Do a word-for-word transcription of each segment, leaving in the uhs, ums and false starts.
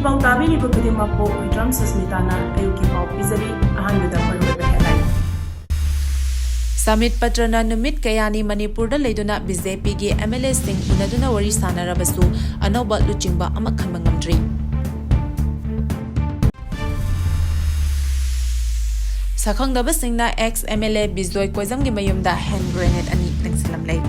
ꯄꯥꯎ ꯇꯥꯕꯤꯔꯤꯕ ꯈꯨꯗꯤꯡꯃꯛꯄꯨ ꯍꯨꯏꯗ꯭ꯔꯝ ꯁꯨꯁꯃꯤꯇꯥꯅ ꯑꯌꯨꯛꯀꯤ ꯄꯥꯎ ꯄꯤꯖꯔꯤ꯫ ꯑꯍꯥꯟꯕꯗ ꯃꯔꯨꯑꯣꯏꯕ headline꯫ ꯁꯃꯤꯠ ꯄꯇ꯭ꯔꯅ ꯅꯨꯃꯤꯠ ꯀꯌꯥꯅꯤ ꯃꯅꯤꯄꯨꯔꯗ ꯂꯩꯗꯨꯅ ꯕꯤ ꯖꯦ ꯄꯤꯒꯤ ꯑꯦꯝ ꯑꯦꯜ ꯑꯦꯁꯤꯡ ꯎꯅꯗꯨꯅ ꯋꯥꯔꯤ ꯁꯥꯟꯅꯔꯕꯁꯨ ꯑꯅꯧꯕ ꯂꯨꯆꯤꯡꯕ ꯑꯃ ꯈꯟꯕ ꯉꯝꯗ꯭ꯔꯤ꯫ ꯁꯛꯈꯪꯗꯕꯁꯤꯡꯅ ex M L A Bijoy ꯀꯣꯏꯖꯝꯒꯤ ꯃꯌꯨꯝꯗ hand grenade ꯑꯅꯤ ꯂꯪꯁꯤꯜꯂꯝꯂꯦ꯫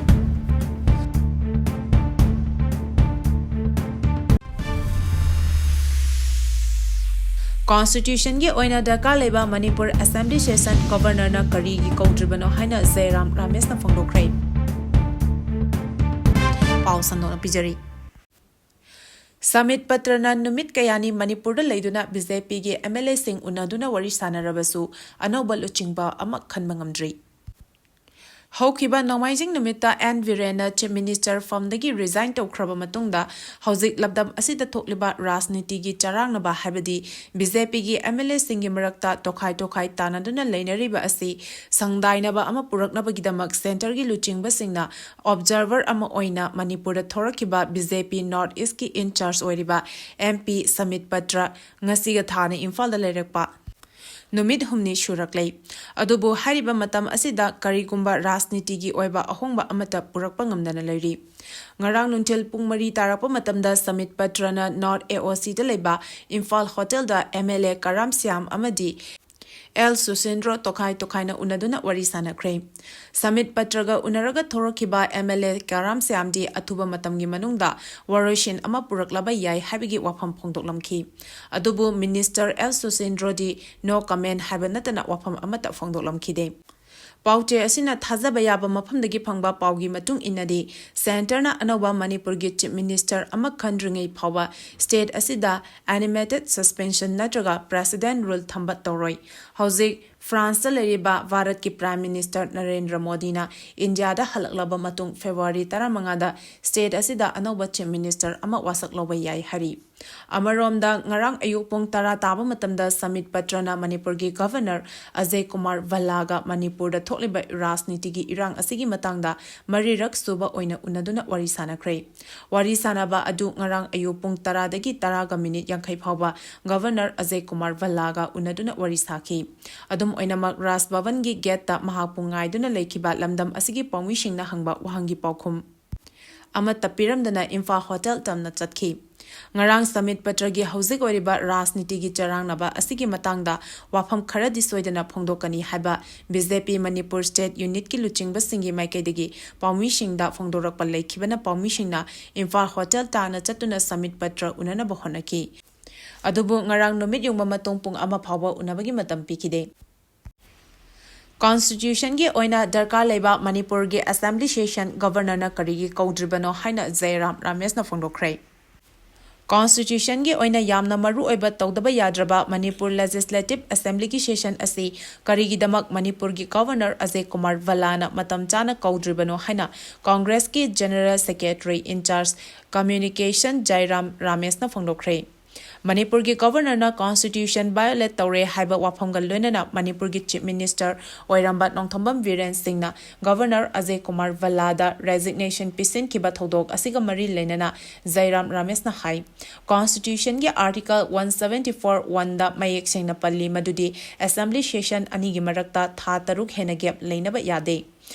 Constitutionꯒꯤ ꯑꯣꯏꯅ ꯗꯔꯀꯥꯔ ꯂꯩꯕ ꯃꯅꯤꯄꯨꯔ Assembly Session Governorꯅ ꯀꯔꯤꯒꯤ ꯀꯧꯗ꯭ꯔꯤꯕꯅꯣ ꯍꯥꯏꯅ ꯖꯌꯔꯥꯝ ꯔꯥꯃꯦꯁꯅ ꯐꯣꯡꯗꯣꯛꯈ꯭ꯔꯦ꯫ ꯄꯥꯎ ꯁꯟꯗꯣꯛꯅ ꯄꯤꯖꯔꯤ꯫ ꯁꯃꯤꯠ ꯄꯇ꯭ꯔꯅ ꯅꯨꯃꯤꯠ ꯀꯌꯥꯅꯤ ꯃꯅꯤꯄꯨꯔꯗ ꯂꯩꯗꯨꯅ ꯕꯤ ꯖꯦ ꯄꯤꯒꯤ ꯑꯦꯝ ꯑꯦꯜ ꯑꯦꯁꯤꯡ ꯎꯅꯗꯨꯅ ꯋꯥꯔꯤ ꯁꯥꯟꯅꯔꯕꯁꯨ ꯑꯅꯧꯕ ꯂꯨꯆꯤꯡꯕ ꯑꯃ ꯈꯟꯕ ꯉꯝꯗ꯭ꯔꯤ꯫ ꯍꯧꯈꯤꯕ ꯅꯣꯡꯃꯥꯏꯖꯤꯡ ꯅꯨꯃꯤꯠꯇ ꯑꯦꯟ ꯕꯤꯔꯦꯟꯅ Chief Minister ꯐꯝꯗꯒꯤ resign ꯇꯧꯈ꯭ꯔꯕ ꯃꯇꯨꯡꯗ ꯍꯧꯖꯤꯛ ꯂꯝꯗꯝ ꯑꯁꯤꯗ ꯊꯣꯛꯂꯤꯕ ꯔꯥꯖꯅꯤꯇꯤꯒꯤ ꯆꯔꯥꯡꯅꯕ ꯍꯥꯏꯕꯗꯤ ꯕꯤ ꯖꯦ ꯄꯤꯒꯤ ꯑꯦꯝ ꯑꯦꯜ ꯑꯦꯁꯤꯡꯒꯤ ꯃꯔꯛꯇ ꯇꯣꯈꯥꯏ ꯇꯣꯈꯥꯏ ꯇꯥꯅꯗꯨꯅ ꯂꯩꯅꯔꯤꯕ ꯑꯁꯤ ꯁꯪꯗꯥꯏꯅꯕ ꯑꯃ ꯄꯨꯔꯛꯅꯕꯒꯤꯗꯃꯛ centreꯒꯤ ꯂꯨꯆꯤꯡꯕꯁꯤꯡꯅ observer ꯑꯃ ꯑꯣꯏꯅ ꯃꯅꯤꯄꯨꯔꯗ ꯊꯣꯔꯛꯈꯤꯕ ꯕꯤ ꯖꯦ ꯄꯤ North Eastꯀꯤ in charge ꯑꯣꯏꯔꯤꯕ ꯑꯦꯝ ꯄꯤ ꯁꯃꯤꯠ ꯄꯇ꯭ꯔ ꯉꯁꯤꯒ ꯊꯥꯅ ꯏꯝꯐꯥꯜꯗ ꯂꯩꯔꯛꯄ ꯅꯨꯃꯤꯠ ꯍꯨꯝꯅꯤ ꯁꯨꯔꯛꯂꯦ꯫ ꯑꯗꯨꯕꯨ ꯍꯥꯏꯔꯤꯕ ꯃꯇꯝ ꯑꯁꯤꯗ ꯀꯔꯤꯒꯨꯝꯕ ꯔꯥꯖꯅꯤꯇꯤꯒꯤ ꯑꯣꯏꯕ ꯑꯍꯣꯡꯕ ꯑꯃꯠꯇ ꯄꯨꯔꯛꯄ ꯉꯝꯗꯅ ꯂꯩꯔꯤ꯫ ꯉꯔꯥꯡ ꯅꯨꯡꯊꯤꯜ ꯄꯨꯡ ꯃꯔꯤ ꯇꯥꯔꯛꯄ ꯃꯇꯝꯗ ꯁꯃꯤꯠ ꯄꯇ꯭ꯔꯅ North A O Cꯗ ꯂꯩꯕ ꯏꯝꯐꯥꯜ ꯍꯣꯇꯦꯜꯗ ꯑꯦꯝ ꯑꯦꯜ ꯑꯦ ꯀꯔꯥꯝ ꯁ꯭ꯌꯥꯝ ꯑꯃꯗꯤ ꯑꯦꯜ ꯁꯨꯁꯤꯟꯗ꯭ꯔꯣ ꯇꯣꯈꯥꯏ ꯇꯣꯈꯥꯏꯅ ꯎꯅꯗꯨꯅ ꯋꯥꯔꯤ ꯁꯥꯟꯅꯈ꯭ꯔꯦ꯫ ꯁꯃꯤꯠ ꯄꯇ꯭ꯔꯒ ꯎꯅꯔꯒ ꯊꯣꯔꯛꯈꯤꯕ ꯑꯦꯝ ꯑꯦꯜ ꯑꯦ ꯀꯔꯥꯝ ꯁ꯭ꯌꯥꯝꯗꯤ ꯑꯊꯨꯕ ꯃꯇꯝꯒꯤ ꯃꯅꯨꯡꯗ ꯋꯥꯔꯣꯏꯁꯤꯟ ꯑꯃ ꯄꯨꯔꯛꯂꯕ ꯌꯥꯏ ꯍꯥꯏꯕꯒꯤ ꯋꯥꯐꯝ ꯐꯣꯡꯗꯣꯛꯂꯝꯈꯤ꯫ ꯑꯗꯨꯕꯨ Minister ꯑꯦꯜ ꯁꯨꯁꯤꯟꯗ꯭ꯔꯣꯗꯤ no comment ꯍꯥꯏꯕ ꯅꯠꯇꯅ ꯋꯥꯐꯝ ꯑꯃꯠꯇ ꯐꯣꯡꯗꯣꯛꯂꯝꯈꯤꯗꯦ꯫ ꯄꯥꯎꯆꯦ ꯑꯁꯤꯅ ꯊꯥꯖꯕ ꯌꯥꯕ ꯃꯐꯝꯗꯒꯤ ꯐꯪꯕ ꯄꯥꯎꯒꯤ ꯃꯇꯨꯡ ꯏꯟꯅꯗꯤ, centreꯅ ꯑꯅꯧꯕ ꯃꯅꯤꯄꯨꯔꯒꯤ Chief Minister ꯑꯃ ꯈꯟꯗ꯭ꯔꯤꯉꯩ ꯐꯥꯎꯕ state ꯑꯁꯤꯗ animated suspension ꯅꯠꯇ꯭ꯔꯒ President rule ꯊꯝꯕ ꯇꯧꯔꯣꯏ꯫ ꯍꯧꯖꯤꯛ ꯐ꯭ꯔꯥꯟꯁꯇ ꯂꯩꯔꯤꯕ ꯚꯥꯔꯠꯀꯤ Prime Minister ꯅꯔꯦꯟꯗ꯭ꯔ ꯃꯣꯗꯤꯅ ꯏꯟꯗꯤꯌꯥꯗ ꯍꯜꯂꯛꯂꯕ ꯃꯇꯨꯡ February ꯇꯔꯥꯃꯉꯥꯗ state ꯑꯁꯤꯗ ꯑꯅꯧꯕ Chief Minister ꯑꯃ ꯋꯥꯁꯛ ꯂꯧꯕ ꯌꯥꯏ ꯍꯥꯏꯔꯤ꯫ ꯑꯃꯔꯣꯝꯗ, ꯉꯔꯥꯡ ꯑꯌꯨꯛ ꯄꯨꯡ ꯇꯔꯥ ꯇꯥꯕ ꯃꯇꯝꯗ ꯁꯃꯤꯠ ꯄꯇ꯭ꯔꯅ ꯃꯅꯤꯄꯨꯔꯒꯤ Governor ꯑꯖꯌ ꯀꯨꯃꯥꯔ ꯚꯜꯂꯥꯒ ꯃꯅꯤꯄꯨꯔꯗ ꯊꯣꯛꯂꯤꯕ ꯔꯥꯖꯅꯤꯇꯤꯒꯤ ꯏꯔꯥꯡ ꯑꯁꯤꯒꯤ ꯃꯇꯥꯡꯗ ꯃꯔꯤꯔꯛ ꯁꯨꯕ ꯑꯣꯏꯅ ꯎꯅꯗꯨꯅ ꯋꯥꯔꯤ ꯁꯥꯅꯈ꯭ꯔꯦ꯫ ꯋꯥꯔꯤ ꯁꯥꯅꯕ ꯑꯗꯨ ꯉꯔꯥꯡ ꯑꯌꯨꯛ ꯄꯨꯡ ꯇꯔꯥꯗꯒꯤ ꯇꯔꯥꯒ minute ꯌꯥꯡꯈꯩ ꯐꯥꯎꯕ Governor ꯑꯖꯌ ꯀꯨꯃꯥꯔ ꯚꯜꯂꯥꯒ ꯎꯅꯗꯨꯅ ꯋꯥꯔꯤ ꯁꯥꯈꯤ꯫ ꯑꯗꯨꯝ ꯑꯣꯏꯅꯃꯛ, ꯔꯥꯖ ꯚꯕꯟꯒꯤ gateꯇ ꯃꯍꯥꯛꯄꯨ ꯉꯥꯏꯗꯨꯅ ꯂꯩꯈꯤꯕ ꯂꯝꯗꯝ ꯑꯁꯤꯒꯤ ꯄꯥꯎꯃꯤꯁꯤꯡꯅ ꯍꯪꯕ ꯋꯥꯍꯪꯒꯤ ꯄꯥꯎꯈꯨꯝ ꯑꯃꯠꯇ ꯄꯤꯔꯝꯗꯅ ꯏꯝꯐꯥꯜ Hotel ꯇꯝꯅ ꯆꯠꯈꯤ꯫ ꯉꯔꯥꯡ ꯁꯃꯤꯠ ꯄꯇ꯭ꯔꯒꯤ ꯍꯧꯖꯤꯛ ꯑꯣꯏꯔꯤꯕ ꯔꯥꯖꯅꯤꯇꯤꯒꯤ ꯆꯔꯥꯡꯅꯕ ꯑꯁꯤꯒꯤ ꯃꯇꯥꯡꯗ ꯋꯥꯐꯝ ꯈꯔꯗꯤ ꯁꯣꯏꯗꯅ ꯐꯣꯡꯗꯣꯛꯀꯅꯤ ꯍꯥꯏꯕ BJP ꯃꯅꯤꯄꯨꯔ state unitꯀꯤ ꯂꯨꯆꯤꯡꯕꯁꯤꯡꯒꯤ ꯃꯥꯏꯀꯩꯗꯒꯤ ꯄꯥꯎꯃꯤꯁꯤꯡꯗ ꯐꯣꯡꯗꯣꯔꯛꯄ ꯂꯩꯈꯤꯕꯅ ꯄꯥꯎꯃꯤꯁꯤꯡꯅ ꯏꯝꯐꯥꯜ Hotel ꯇꯥꯡꯅ ꯆꯠꯇꯨꯅ ꯁꯃꯤꯠ ꯄꯇ꯭ꯔ ꯎꯅꯅꯕ ꯍꯣꯠꯅꯈꯤ꯫ ꯑꯗꯨꯕꯨ ꯉꯔꯥꯡ ꯅꯨꯃꯤꯠ ꯌꯨꯡꯕ ꯃꯇꯨꯡ ꯄꯨꯡ ꯑꯃ ꯐꯥꯎꯕ ꯎꯅꯕꯒꯤ ꯃꯇꯝ ꯄꯤꯈꯤꯗꯦ꯫ Constitutionꯒꯤ ꯑꯣꯏꯅ ꯗꯔꯀꯥꯔ ꯂꯩꯕ ꯃꯅꯤꯄꯨꯔꯒꯤ Assembly session Governorꯅ ꯀꯔꯤꯒꯤ ꯀꯧꯗ꯭ꯔꯤꯕꯅꯣ ꯍꯥꯏꯅ ꯖꯌꯔꯥꯝ ꯔꯥꯃꯦꯁꯅ ꯐꯣꯡꯗꯣꯛꯈ꯭ꯔꯦ꯫ Constitutionꯒꯤ ꯑꯣꯏꯅ ꯌꯥꯝꯅ ꯃꯔꯨ ꯑꯣꯏꯕ ꯇꯧꯗꯕ ꯌꯥꯗ꯭ꯔꯕ ꯃꯅꯤꯄꯨꯔ Legislative Assemblyꯒꯤ session ꯑꯁꯤ ꯀꯔꯤꯒꯤꯗꯃꯛ ꯃꯅꯤꯄꯨꯔꯒꯤ Governor ꯑꯖꯌ ꯀꯨꯃꯥꯔ ꯚꯜꯂꯥꯅ ꯃꯇꯝ ꯆꯥꯅ ꯀꯧꯗ꯭ꯔꯤꯕꯅꯣ ꯍꯥꯏꯅ Congressꯀꯤ General Secretary in charge Communication ꯖꯌꯔꯥꯝ ꯔꯥꯃꯦꯁꯅ ꯐꯣꯡꯗꯣꯛꯈ꯭ꯔꯦ꯫ ꯃꯅꯤꯄꯨꯔꯒꯤ Governorꯅ Constitution violate ꯇꯧꯔꯦ ꯍꯥꯏꯕ ꯋꯥꯐꯝꯒ ꯂꯣꯏꯅꯅ ꯃꯅꯤꯄꯨꯔꯒꯤ Chief Minister ꯑꯣꯏꯔꯝꯕ ꯅꯣꯡꯊꯣꯝꯕꯝ ꯕꯤꯔꯦꯟ ꯁꯤꯡꯅ Governor ꯑꯖꯌ ꯀꯨꯃꯥꯔ ꯚꯜꯂꯥꯗ resignation ꯄꯤꯁꯤꯟꯈꯤꯕ ꯊꯧꯗꯣꯛ ꯑꯁꯤꯒ ꯃꯔꯤ ꯂꯩꯅꯅ ꯖꯌꯔꯥꯝ ꯔꯥꯃꯦꯁꯅ ꯍꯥꯏ, Constitutionꯒꯤ Article one seventy four one ꯗ ꯃꯌꯦꯛ ꯁꯦꯡꯅ ꯄꯜꯂꯤ ꯃꯗꯨꯗꯤ Assembly session ꯑꯅꯤꯒꯤ ꯃꯔꯛꯇ ꯊꯥ ꯇꯔꯨꯛ ꯍꯦꯟꯅ gap ꯂꯩꯅꯕ ꯌꯥꯗꯦ꯫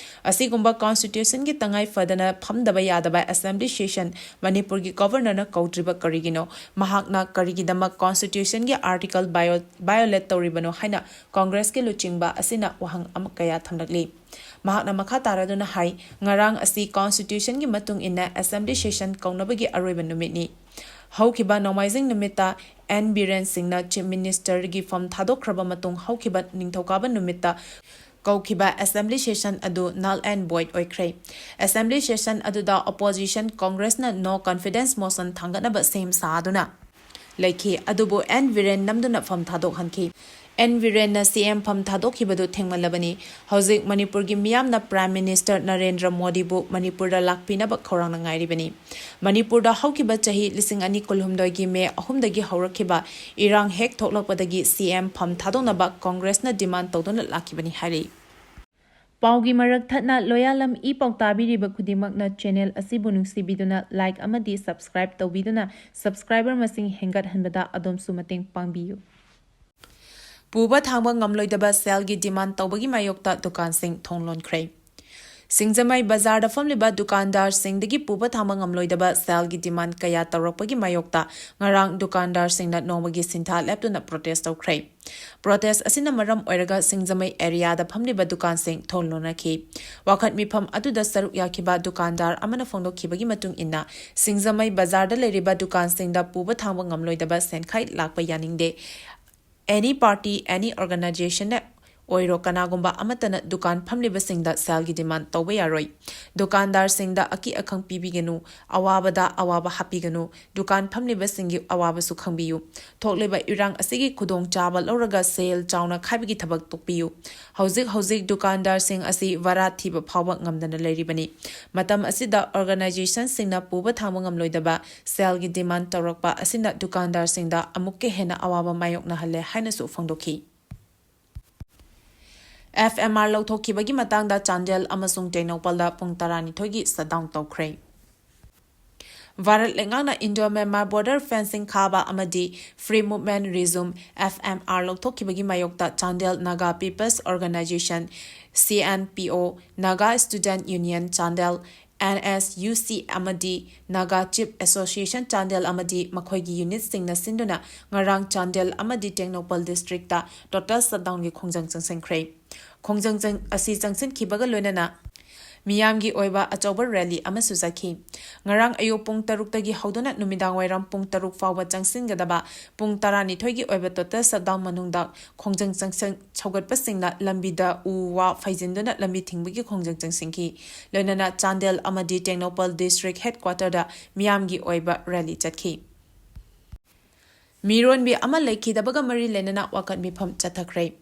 ꯑꯁꯤꯒꯨꯝꯕ Constitutionꯒꯤ ꯇꯉꯥꯏ ꯐꯗꯅ ꯐꯝꯗꯕ ꯌꯥꯗꯕ Assembly session ꯃꯅꯤꯄꯨꯔꯒꯤ Governorꯅ ꯀꯧꯗ꯭ꯔꯤꯕ ꯀꯔꯤꯒꯤꯅꯣ? ꯃꯍꯥꯛꯅ ꯀꯔꯤꯒꯤꯗꯃꯛ Constitutionꯒꯤ Article vio-, violate ꯇꯧꯔꯤꯕꯅꯣ ꯍꯥꯏꯅ Congressꯀꯤ ꯂꯨꯆꯤꯡꯕ ꯑꯁꯤꯅ ꯋꯥꯍꯪ ꯑꯃ ꯀꯌꯥ ꯊꯝꯂꯛꯂꯤ꯫ ꯃꯍꯥꯛꯅ ꯃꯈꯥ ꯇꯥꯔꯗꯨꯅ ꯍꯥꯏ, ꯉꯔꯥꯡ ꯑꯁꯤ Constitutionꯒꯤ ꯃꯇꯨꯡ ꯏꯟꯅ Assembly session ꯀꯧꯅꯕꯒꯤ ꯑꯔꯣꯏꯕ ꯅꯨꯃꯤꯠꯅꯤ꯫ ꯍꯧꯈꯤꯕ ꯅꯣꯡꯃꯥꯏꯖꯤꯡ ꯅꯨꯃꯤꯠꯇ ꯑꯦꯟ ꯕꯤꯔꯦꯟ ꯁꯤꯡꯅ Chief Ministerꯒꯤ ꯐꯝ ꯊꯥꯗꯣꯛꯈ꯭ꯔꯕ ꯃꯇꯨꯡ ꯍꯧꯈꯤꯕ ꯅꯤꯡꯊꯧꯀꯥꯕ ꯅꯨꯃꯤꯠꯇ ꯀꯧꯈꯤꯕ Assembly session ꯑꯗꯨ null and void ꯑꯣꯏꯈ꯭ꯔꯦ꯫ Assembly session ꯑꯗꯨꯗ opposition Congressꯅ no confidence motion ꯊꯥꯡꯒꯠꯅꯕ ꯁꯦꯝ ꯁꯥꯗꯨꯅ ꯂꯩꯈꯤ, ꯑꯗꯨꯕꯨ ꯑꯦꯟ ꯕꯤꯔꯦꯟ ꯅꯝꯗꯨꯅ ꯐꯝ ꯊꯥꯗꯣꯛꯍꯟꯈꯤ꯫ ꯑꯦꯟ ꯕꯤꯔꯦꯟꯅ ꯁꯤ ꯑꯦꯝ ꯐꯝ ꯊꯥꯗꯣꯛꯈꯤꯕꯗꯨ ꯊꯦꯡꯃꯜꯂꯕꯅꯤ꯫ ꯍꯧꯖꯤꯛ ꯃꯅꯤꯄꯨꯔꯒꯤ ꯃꯤꯌꯥꯝꯅ Prime Minister ꯅꯔꯦꯟꯗ꯭ꯔ ꯃꯣꯗꯤꯕꯨ ꯃꯅꯤꯄꯨꯔꯗ ꯂꯥꯛꯄꯤꯅꯕ ꯈꯧꯔꯥꯡꯅ ꯉꯥꯏꯔꯤꯕꯅꯤ꯫ ꯃꯅꯤꯄꯨꯔꯗ ꯍꯧꯈꯤꯕ ꯆꯍꯤ ꯂꯤꯁꯤꯡ ꯑꯅꯤ ꯀꯨꯟꯍꯨꯝꯗꯣꯏꯒꯤ ꯃꯦ ꯑꯍꯨꯝꯗꯒꯤ ꯍꯧꯔꯛꯈꯤꯕ ꯏꯔꯥꯡ ꯍꯦꯛ ꯊꯣꯛꯂꯛꯄꯗꯒꯤ ꯁꯤ ꯑꯦꯝ ꯐꯝ ꯊꯥꯗꯣꯛꯅꯕ ꯀꯣꯡꯒ꯭ꯔꯦꯁꯅ demand ꯇꯧꯗꯨꯅ ꯂꯥꯛꯈꯤꯕꯅꯤ ꯍꯥꯏꯔꯤ꯫ ꯄꯥꯎꯒꯤ ꯃꯔꯛ ꯊꯠꯅ ꯂꯣꯌꯥꯂꯝ ꯏ ꯄꯥꯎ ꯇꯥꯕꯤꯔꯤꯕ ꯈꯨꯗꯤꯡꯃꯛꯅ channel ꯑꯁꯤꯕꯨ ꯅꯨꯡꯁꯤꯕꯤꯗꯨꯅ like ꯑꯃꯗꯤ subscribe ꯇꯧꯕꯤꯗꯨꯅ subscriber ꯃꯁꯤꯡ ꯍꯦꯟꯒꯠꯍꯟꯕꯗ ꯑꯗꯣꯝꯁꯨ ꯃꯇꯦꯡ ꯄꯥꯡꯕꯤꯌꯨ꯫ ꯄꯨꯕ ꯊꯥꯡꯕ ꯉꯝꯂꯣꯏꯗꯕ ꯁꯦꯜꯒꯤ demand ꯇꯧꯕꯒꯤ ꯃꯥꯌꯣꯛꯇ ꯗꯨꯀꯥꯟꯁꯤꯡ ꯊꯣꯡ ꯂꯣꯟꯈ꯭ꯔꯦ꯫ ꯁꯤꯡꯖꯃꯩ ꯕꯖꯥꯔꯗ ꯐꯝꯂꯤꯕ ꯗꯨꯀꯥꯟꯗꯥꯔꯁꯤꯡꯗꯒꯤ ꯄꯨꯕ ꯊꯥꯡꯕ ꯉꯝꯂꯣꯏꯗꯕ ꯁꯦꯜꯒꯤ demand ꯀꯌꯥ ꯇꯧꯔꯛꯄꯒꯤ ꯃꯥꯌꯣꯛꯇ ꯉꯔꯥꯡ ꯗꯨꯀꯥꯟꯗꯥꯔꯁꯤꯡꯅ ꯅꯣꯡꯃꯒꯤ ꯁꯤꯟꯊꯥ ꯂꯦꯞꯇꯨꯅ protest ꯇꯧꯈ꯭ꯔꯦ꯫ Protest ꯑꯁꯤꯅ ꯃꯔꯝ ꯑꯣꯏꯔꯒ ꯁꯤꯡꯖꯃꯩ areaꯗ ꯐꯝꯂꯤꯕ ꯗꯨꯀꯥꯟꯁꯤꯡ ꯊꯣꯡ ꯂꯣꯟꯅꯈꯤ꯫ ꯋꯥꯀꯠ ꯃꯤꯐꯝ ꯑꯗꯨꯗ ꯁꯔꯨꯛ ꯌꯥꯈꯤꯕ ꯗꯨꯀꯥꯟꯗꯥꯔ ꯑꯃꯅ ꯐꯣꯡꯗꯣꯛꯈꯤꯕꯒꯤ ꯃꯇꯨꯡ ꯏꯟꯅ, ꯁꯤꯡꯖꯃꯩ ꯕꯖꯥꯔꯗ ꯂꯩꯔꯤꯕ ꯗꯨꯀꯥꯟꯁꯤꯡꯗ ꯄꯨꯕ ꯊꯥꯡꯕ ꯉꯝꯂꯣꯏꯗꯕ ꯁꯦꯟꯈꯥꯏ ꯂꯥꯛꯄ ꯌꯥꯅꯤꯡꯗꯦ꯫ Any party, any organizationꯅ ꯑꯣꯏꯔꯣ, ꯀꯅꯥꯒꯨꯝꯕ ꯑꯃꯠꯇꯅ ꯗꯨꯀꯥꯟ ꯐꯝꯂꯤꯕꯁꯤꯡꯗ ꯁꯦꯜꯒꯤ demand ꯇꯧꯕ ꯌꯥꯔꯣꯏ꯫ ꯗꯨꯀꯥꯟꯗꯥꯔꯁꯤꯡꯗ ꯑꯀꯤ ꯑꯈꯪ ꯄꯤꯕꯤꯒꯅꯨ, ꯑꯋꯥꯕꯗ ꯑꯋꯥꯕ ꯍꯥꯞꯄꯤꯒꯅꯨ, ꯗꯨꯀꯥꯟ ꯐꯝꯂꯤꯕꯁꯤꯡꯒꯤ ꯑꯋꯥꯕꯁꯨ ꯈꯪꯕꯤꯌꯨ꯫ ꯊꯣꯛꯂꯤꯕ ꯏꯔꯥꯡ ꯑꯁꯤꯒꯤ ꯈꯨꯗꯣꯡꯆꯥꯕ ꯂꯧꯔꯒ ꯁꯦꯜ ꯆꯥꯎꯅ ꯈꯥꯏꯕꯒꯤ ꯊꯕꯛ ꯇꯣꯛꯄꯤꯌꯨ꯫ ꯍꯧꯖꯤꯛ ꯍꯧꯖꯤꯛ ꯗꯨꯀꯥꯟꯗꯥꯔꯁꯤꯡ ꯑꯁꯤ ꯚꯔꯥ ꯊꯤꯕ ꯐꯥꯎꯕ ꯉꯝꯗꯅ ꯂꯩꯔꯤꯕꯅꯤ꯫ ꯃꯇꯝ ꯑꯁꯤꯗ organizationꯁꯤꯡꯅ ꯄꯨꯕ ꯊꯥꯡꯕ ꯉꯝꯂꯣꯏꯗꯕ ꯁꯦꯜꯒꯤ demand ꯇꯧꯔꯛꯄ ꯑꯁꯤꯅ ꯗꯨꯀꯥꯟꯗꯥꯔꯁꯤꯡꯗ ꯑꯃꯨꯛꯀ ꯍꯦꯟꯅ ꯑꯋꯥꯕ ꯃꯥꯌꯣꯛꯅꯍꯜꯂꯦ ꯍꯥꯏꯅꯁꯨ ꯐꯣꯡꯗꯣꯛꯈꯤ꯫ F M R ꯂꯧꯊꯣꯛꯈꯤꯕꯒꯤ ꯃꯇꯥꯡꯗ ꯆꯥꯟꯗꯦꯜ ꯑꯃꯁꯨꯡ ꯇꯦꯡꯅꯧꯄꯜꯗ ꯄꯨꯡ ꯇꯔꯥꯅꯤꯊꯣꯏꯒꯤ shutdown ꯇꯧꯈ꯭ꯔꯦ꯫ ꯚꯥꯔꯠ ꯂꯩꯉꯥꯛꯅ Indo-Myanmar border fencing ꯈꯥꯕ ꯑꯃꯗꯤ Free Movement Resume, F M R ꯂꯧꯊꯣꯛꯈꯤꯕꯒꯤ ꯃꯥꯌꯣꯛꯇ Chandel Naga People's Organization, C N P O, Naga Student Union Chandel, N S U C ꯑꯃꯗꯤ Naga Chief Association ꯆꯥꯟꯗꯦꯜ ꯑꯃꯗꯤ ꯃꯈꯣꯏꯒꯤ unitꯁꯤꯡꯅ ꯁꯤꯟꯗꯨꯅ ꯉꯔꯥꯡ ꯆꯥꯟꯗꯦꯜ ꯑꯃꯗꯤ ꯇꯦꯡꯅꯧꯄꯜ districtꯇ total shutdownꯒꯤ ꯈꯣꯡꯖꯪ ꯆꯪꯁꯤꯟꯈ꯭ꯔꯦ꯫ ꯈꯣꯡꯖꯪ ꯆꯪ-, ꯑꯁꯤ ꯆꯪꯁꯤꯟꯈꯤꯕꯒ ꯂꯣꯏꯅꯅ ꯃꯤꯌꯥꯝꯒꯤ ꯑꯣꯏꯕ ꯑꯆꯧꯕ rally ꯑꯃꯁꯨ ꯆꯠꯈꯤ꯫ ꯉꯔꯥꯡ ꯑꯌꯨꯛ ꯄꯨꯡ ꯇꯔꯨꯛꯇꯒꯤ ꯍꯧꯗꯨꯅ ꯅꯨꯃꯤꯗꯥꯡ ꯋꯥꯏꯔꯝ ꯄꯨꯡ ꯇꯔꯨꯛ ꯐꯥꯎꯕ ꯆꯪꯁꯤꯟꯒꯗꯕ ꯄꯨꯡ ꯇꯔꯥꯅꯤꯊꯣꯏꯒꯤ ꯑꯣꯏꯕ total shutdown ꯃꯅꯨꯡꯗ ꯈꯣꯡꯖꯪ ꯆꯪꯁꯤꯟ-, ꯁꯧꯒꯠꯄꯁꯤꯡꯅ ꯂꯝꯕꯤꯗ ꯎ ꯋꯥ ꯐꯩꯖꯤꯟꯗꯨꯅ ꯂꯝꯕꯤ ꯊꯤꯡꯕꯒꯤ ꯈꯣꯡꯖꯪ ꯆꯪꯁꯤꯟꯈꯤ꯫ ꯂꯣꯏꯅꯅ ꯆꯥꯟꯗꯦꯜ ꯑꯃꯗꯤ ꯇꯦꯡꯅꯧꯄꯜ district headquarterꯗ ꯃꯤꯌꯥꯝꯒꯤ ꯑꯣꯏꯕ rally ꯆꯠꯈꯤ꯫ ꯃꯤꯔꯣꯟꯕꯤ ꯑꯃ ꯂꯩꯈꯤꯗꯕꯒ ꯃꯔꯤ ꯂꯩꯅꯅ ꯋꯥꯀꯠ ꯃꯤꯐꯝ ꯆꯠꯊꯈ꯭ꯔꯦ꯫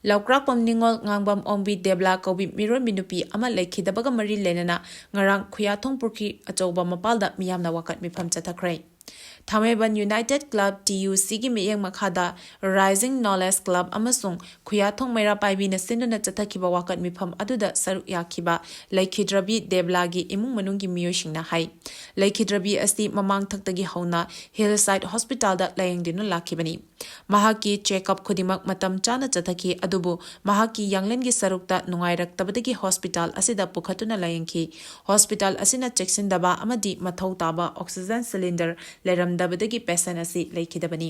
ꯂꯧꯀ꯭ꯔꯥꯛꯄꯝ ꯅꯤꯉꯣꯜ ꯉꯥꯡꯕꯝ ꯑꯣꯡꯕꯤ ꯗꯦꯕꯂꯥ ꯀꯧꯕꯤ ꯃꯤꯔꯣꯟꯕꯤ ꯅꯨꯄꯤ ꯑꯃ ꯂꯩꯈꯤꯗꯕꯒ ꯃꯔꯤ ꯂꯩꯅꯅ ꯉꯔꯥꯡ ꯈꯨꯌꯥꯊꯣꯡ ꯄꯨꯈ꯭ꯔꯤ ꯑꯆꯧꯕ ꯃꯄꯥꯜꯗ ꯃꯤꯌꯥꯝꯅ ꯋꯥꯀꯠ ꯃꯤꯐꯝ ꯆꯠꯊꯈ꯭ꯔꯦ꯫ ꯊꯥꯡꯃꯩꯕꯟ ꯌꯨꯅꯥꯏꯇꯦꯠ ꯀ꯭ꯂꯕ, ꯇꯤ ꯌꯨ ꯁꯤꯒꯤ ꯃꯤꯠꯌꯦꯡ ꯃꯈꯥꯗ ꯔꯥꯏꯖꯤꯡ ꯅꯣꯂꯦꯖ ꯀ꯭ꯂꯕ ꯑꯃꯁꯨꯡ ꯈꯨꯌꯥꯊꯣꯡ ꯃꯩꯔꯥ ꯄꯥꯏꯕꯤꯅ ꯁꯤꯟꯗꯨꯅ ꯆꯠꯊꯈꯤꯕ ꯋꯥꯀꯠ ꯃꯤꯐꯝ ꯑꯗꯨꯗ ꯁꯔꯨꯛ ꯌꯥꯈꯤꯕ ꯂꯩꯈꯤꯗ꯭ꯔꯕꯤ ꯗꯦꯕꯂꯥꯒꯤ ꯏꯃꯨꯡ ꯃꯅꯨꯡꯒꯤ ꯃꯤꯑꯣꯏꯁꯤꯡꯅ ꯍꯥꯏ, ꯂꯩꯈꯤꯗ꯭ꯔꯕꯤ ꯑꯁꯤ ꯃꯃꯥꯡꯊꯛꯇꯒꯤ ꯍꯧꯅ ꯍꯤꯜ ꯁꯥꯏꯠ ꯍꯣꯁꯄꯤꯇꯥꯜꯗ ꯂꯥꯌꯦꯡꯗꯨꯅ ꯂꯥꯛꯈꯤꯕꯅꯤ꯫ ꯃꯍꯥꯛꯀꯤ ꯆꯦꯛꯑꯞ ꯈꯨꯗꯤꯡꯃꯛ ꯃꯇꯝ ꯆꯥꯅ ꯆꯠꯊꯈꯤ, ꯑꯗꯨꯕꯨ ꯃꯍꯥꯛꯀꯤ ꯌꯥꯡꯂꯦꯟꯒꯤ ꯁꯔꯨꯛꯇ ꯅꯨꯡꯉꯥꯏꯔꯛꯇꯕꯗꯒꯤ ꯍꯣꯁꯄꯤꯇꯥꯜ ꯑꯁꯤꯗ ꯄꯨꯈꯠꯇꯨꯅ ꯂꯥꯌꯦꯡꯈꯤ꯫ ꯍꯣꯁꯄꯤꯇꯥꯜ ꯑꯁꯤꯅ ꯆꯦꯛꯁꯤꯟꯗꯕ ꯑꯃꯗꯤ ꯃꯊꯧ ꯇꯥꯕ ꯑꯣꯛꯁꯤꯖꯦꯟ ꯁꯤꯂꯤꯟꯗꯔ ꯂꯩꯔꯝꯗꯕꯗꯒꯤ ꯄꯦꯁꯦꯟ ꯑꯁꯤ ꯂꯩꯈꯤꯗꯕꯅꯤ꯫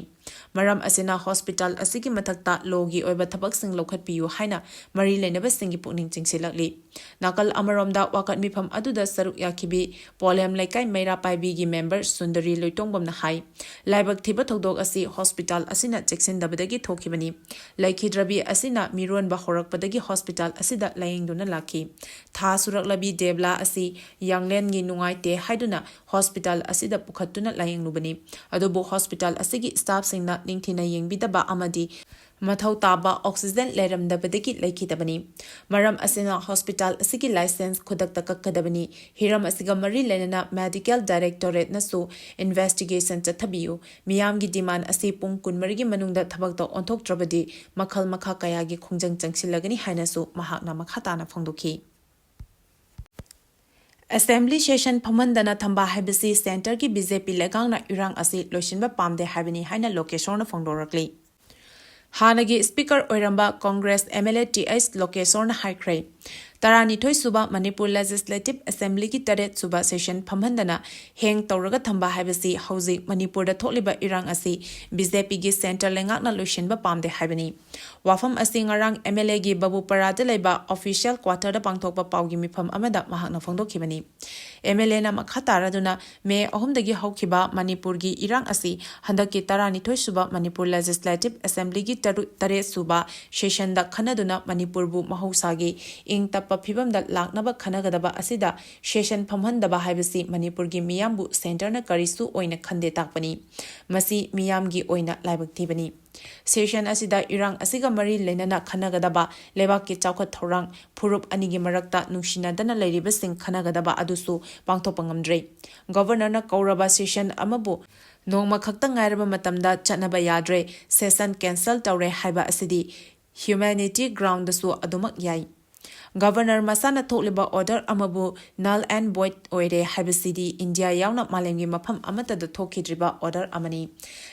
ꯃꯔꯝ ꯑꯁꯤꯅ ꯍꯣꯁꯄꯤꯇꯥꯜ ꯑꯁꯤꯒꯤ ꯃꯊꯛꯇ ꯂꯣꯒꯤ ꯑꯣꯏꯕ ꯊꯕꯛꯁꯤꯡ ꯂꯧꯈꯠꯄꯤꯌꯨ ꯍꯥꯏꯅ ꯃꯔꯤ ꯂꯩꯅꯕꯁꯤꯡꯒꯤ ꯄꯨꯛꯅꯤꯡ ꯆꯤꯡꯁꯤꯜꯂꯛꯂꯤ꯫ ꯅꯥꯀꯜ ꯑꯃꯔꯣꯝꯗ ꯋꯥꯀꯠ ꯃꯤꯐꯝ ꯑꯗꯨꯗ ꯁꯔꯨꯛ ꯌꯥꯈꯤꯕꯤ ꯄꯣꯂꯦꯝ ꯂꯩꯀꯥꯏ ꯃꯩꯔꯥ ꯄꯥꯏꯕꯤꯒꯤ ꯃꯦꯝꯕꯔ ꯁꯨꯟꯗꯔꯤ ꯂꯣꯏꯇꯣꯡꯕꯝꯅ ꯍꯥꯏ, ꯂꯥꯏꯕꯛ ꯊꯤꯕ ꯊꯧꯗꯣꯛ ꯑꯁꯤ ꯍꯣꯁꯄꯤꯇꯥꯜ ꯑꯁꯤꯅ ꯆꯦꯛꯁꯤꯟꯗꯕꯗꯒꯤ ꯊꯣꯛꯈꯤꯕꯅꯤ꯫ ꯂꯩꯈꯤꯗ꯭ꯔꯕꯤ ꯑꯁꯤꯅ ꯃꯤꯔꯣꯟꯕ ꯍꯧꯔꯛꯄꯗꯒꯤ ꯍꯣꯁꯄꯤꯇꯥꯜ ꯑꯁꯤꯗ ꯂꯥꯌꯦꯡꯗꯨꯅ ꯂꯥꯛꯈꯤ꯫ ꯊꯥ ꯁꯨꯔꯛꯂꯕꯤ ꯗꯦꯕꯂꯥ ꯑꯁꯤ ꯌꯥꯡꯂꯦꯟꯒꯤ ꯅꯨꯡꯉꯥꯏꯇꯦ ꯍꯥꯏꯗꯨꯅ ꯍꯣꯁꯄꯤꯇꯥꯜ ꯑꯁꯤꯗ ꯄꯨꯈꯠꯇꯨꯅ ꯂꯥꯌꯦꯡꯂꯨꯕꯅꯤ꯫ ꯑꯗꯨꯕꯨ ꯍꯣꯁꯄꯤꯇꯥꯜ ꯑꯁꯤꯒꯤ ꯁ꯭ꯇꯥꯐꯁꯤꯡꯅ ꯅꯤꯡꯊꯤꯅ ꯌꯦꯡꯕꯤꯗꯕ ꯑꯃꯗꯤ ꯃꯊꯧ ꯇꯥꯕ ꯑꯣꯛꯁꯤꯖꯦꯟ ꯂꯩꯔꯝꯗꯕꯗꯒꯤ ꯂꯩꯈꯤꯗꯕꯅꯤ꯫ ꯃꯔꯝ ꯑꯁꯤꯅ ꯍꯣꯁꯄꯤꯇꯥꯜ ꯑꯁꯤꯒꯤ ꯂꯥꯏꯁꯦꯟꯁ ꯈꯨꯗꯛꯇ ꯀꯛꯀꯗꯕꯅꯤ꯫ ꯍꯤꯔꯝ ꯑꯁꯤꯒ ꯃꯔꯤ ꯂꯩꯅꯅ ꯃꯦꯗꯤꯀꯦꯜ ꯗꯥꯏꯔꯦꯛꯇꯣꯔꯦꯠꯅꯁꯨ ꯏꯟꯚꯦꯁꯇꯤꯒꯦꯁꯟ ꯆꯠꯊꯕꯤꯌꯨ꯫ ꯃꯤꯌꯥꯝꯒꯤ ꯗꯤꯃꯥꯟ ꯑꯁꯤ ꯄꯨꯡ ꯀꯨꯟꯃꯔꯤꯒꯤ ꯃꯅꯨꯡꯗ ꯊꯕꯛꯇ ꯑꯣꯟꯊꯣꯛꯇ꯭ꯔꯕꯗꯤ ꯃꯈꯜ ꯃꯈꯥ ꯀꯌꯥꯒꯤ ꯈꯣꯡꯖꯪ ꯆꯪꯁꯤꯜꯂꯒꯅꯤ ꯍꯥꯏꯅꯁꯨ ꯃꯍꯥꯛꯅ ꯃꯈꯥ ꯇꯥꯅ ꯐꯣꯡꯗꯣꯛꯈꯤ꯫ ꯑꯦꯁꯦꯝꯕ꯭ꯂꯤ ꯁꯦꯁꯟ ꯐꯝꯍꯟꯗꯅ ꯊꯝꯕ ꯍꯥꯏꯕꯁꯤ ꯁꯦꯟꯇꯔꯒꯤ ꯕꯤ ꯖꯦ ꯄꯤ ꯂꯩꯉꯥꯛꯅ ꯏꯔꯥꯡ ꯑꯁꯤ ꯂꯣꯏꯁꯤꯟꯕ ꯄꯥꯝꯗꯦ ꯍꯥꯏꯕꯅꯤ ꯍꯥꯏꯅ ꯂꯣꯀꯦꯁꯣꯔꯅ ꯐꯣꯡꯗꯣꯔꯛꯂꯤ꯫ ꯍꯥꯟꯅꯒꯤ ꯁ꯭ꯄꯤꯀꯔ ꯑꯣꯏꯔꯝꯕ Congress M L A T H ꯂꯣꯀꯦꯁꯣꯔꯅ ꯍꯥꯏꯈ꯭ꯔꯦ, ꯇꯔꯥꯅꯤꯊꯣꯏ ꯁꯨꯕ ꯃꯅꯤꯄꯨꯔ ꯂꯦꯖꯤꯁꯂꯦꯇꯤꯚ ꯑꯦꯁꯦꯝꯕ꯭ꯂꯤꯒꯤ ꯇꯔꯦꯠ ꯁꯨꯕ ꯁꯦꯁꯟ ꯐꯝꯍꯟꯗꯅ ꯍꯦꯡ ꯇꯧꯔꯒ ꯊꯝꯕ ꯍꯥꯏꯕꯁꯤ ꯍꯧꯖꯤꯛ ꯃꯅꯤꯄꯨꯔꯗ ꯊꯣꯛꯂꯤꯕ ꯏꯔꯥꯡ ꯑꯁꯤ ꯕꯤ ꯖꯦ ꯄꯤꯒꯤ ꯁꯦꯟꯇꯔ ꯂꯩꯉꯥꯛꯅ ꯂꯣꯏꯁꯤꯟꯕ ꯄꯥꯝꯗꯦ ꯍꯥꯏꯕꯅꯤ꯫ ꯋꯥꯐꯝ ꯑꯁꯤ ꯉꯔꯥꯡ ꯑꯦꯝ ꯑꯦꯜ ꯑꯦꯒꯤ ꯕꯕꯨꯄꯔꯥꯗ ꯂꯩꯕ ꯑꯣꯐꯤꯁꯤꯌꯦꯜ ꯀ꯭ꯋꯥꯇꯔꯗ ꯄꯥꯡꯊꯣꯛꯄ ꯄꯥꯎꯒꯤ ꯃꯤꯐꯝ ꯑꯃꯗ ꯃꯍꯥꯛꯅ ꯐꯣꯡꯗꯣꯛꯈꯤꯕꯅꯤ꯫ ꯑꯦꯝ ꯑꯦꯜ ꯑꯦꯅ ꯃꯈꯥ ꯇꯥꯔꯗꯨꯅ ꯃꯦ ꯑꯍꯨꯝꯗꯒꯤ ꯍꯧꯈꯤꯕ ꯃꯅꯤꯄꯨꯔꯒꯤ ꯏꯔꯥꯡ ꯑꯁꯤ ꯍꯟꯗꯛꯀꯤ ꯇꯔꯥꯅꯤꯊꯣꯏ ꯁꯨꯕ ꯃꯅꯤꯄꯨꯔ ꯂꯦꯖꯤꯁꯂꯦꯇꯤꯚ ꯑꯦꯁꯦꯝꯕ꯭ꯂꯤꯒꯤ ꯇꯔꯨꯛ, ꯇꯔꯦꯠ ꯁꯨꯕ ꯁꯦꯁꯟꯗ ꯈꯟꯅꯗꯨꯅ ꯃꯅꯤꯄꯨꯔꯕꯨ ꯃꯍꯧꯁꯥꯒꯤ ꯏꯪ ꯇꯞꯄ ꯐꯤꯕꯝꯗ ꯂꯥꯛꯅꯕ ꯈꯟꯅꯒꯗꯕ ꯑꯁꯤꯗ ꯁꯦꯁꯟ ꯐꯝꯍꯟꯗꯕ ꯍꯥꯏꯕꯁꯤ ꯃꯅꯤꯄꯨꯔꯒꯤ ꯃꯤꯌꯥꯝꯕꯨ ꯁꯦꯟꯇꯔꯅ ꯀꯔꯤꯁꯨ ꯑꯣꯏꯅ ꯈꯟꯗꯦ ꯇꯥꯛꯄꯅꯤ꯫ ꯃꯁꯤ ꯃꯤꯌꯥꯝꯒꯤ ꯑꯣꯏꯅ ꯂꯥꯏꯕꯛ ꯊꯤꯕꯅꯤ꯫ ꯁꯦꯁꯟ ꯑꯁꯤꯗ ꯏꯔꯥꯡ ꯑꯁꯤꯒ ꯃꯔꯤ ꯂꯩꯅꯅ ꯈꯟꯅꯒꯗꯕ ꯂꯩꯕꯥꯛꯀꯤ ꯆꯥꯎꯈꯠ ꯊꯧꯔꯥꯡ, ꯐꯨꯔꯨꯞ ꯑꯅꯤꯒꯤ ꯃꯔꯛꯇ ꯅꯨꯡꯁꯤꯅꯗꯅ ꯂꯩꯔꯤꯕꯁꯤꯡ ꯈꯟꯅꯒꯗꯕ ꯑꯗꯨꯁꯨ ꯄꯥꯡꯊꯣꯛꯄ ꯉꯝꯗ꯭ꯔꯦ꯫ ꯒꯚꯔꯅꯔꯅ ꯀꯧꯔꯕ ꯁꯦꯁꯟ ꯑꯃꯕꯨ ꯅꯣꯡꯃ ꯈꯛꯇ ꯉꯥꯏꯔꯕ ꯃꯇꯝꯗ ꯆꯠꯅꯕ ꯌꯥꯗ꯭ꯔꯦ, ꯁꯦꯁꯟ ꯀꯦꯟꯁꯦꯜ ꯇꯧꯔꯦ ꯍꯥꯏꯕ ꯑꯁꯤꯗꯤ ꯍ꯭ꯌꯨꯃꯦꯅꯤꯇꯤ ꯒ꯭ꯔꯥꯎꯟꯗꯁꯨ ꯑꯗꯨꯃꯛ ꯌꯥꯏ꯫ ꯒꯚꯔꯅꯔ ꯃꯁꯥꯅ ꯊꯣꯛꯂꯤꯕ ꯑꯣꯔꯗꯔ ꯑꯃꯕꯨ null and void ꯑꯣꯏꯔꯦ ꯍꯥꯏꯕꯁꯤꯗꯤ ꯏꯟꯗꯤꯌꯥ ꯌꯥꯎꯅ ꯃꯥꯂꯦꯝꯒꯤ ꯃꯐꯝ ꯑꯃꯠꯇꯗ ꯊꯣꯛꯈꯤꯗ꯭ꯔꯤꯕ ꯑꯣꯔꯗꯔ ꯑꯃꯅꯤ꯫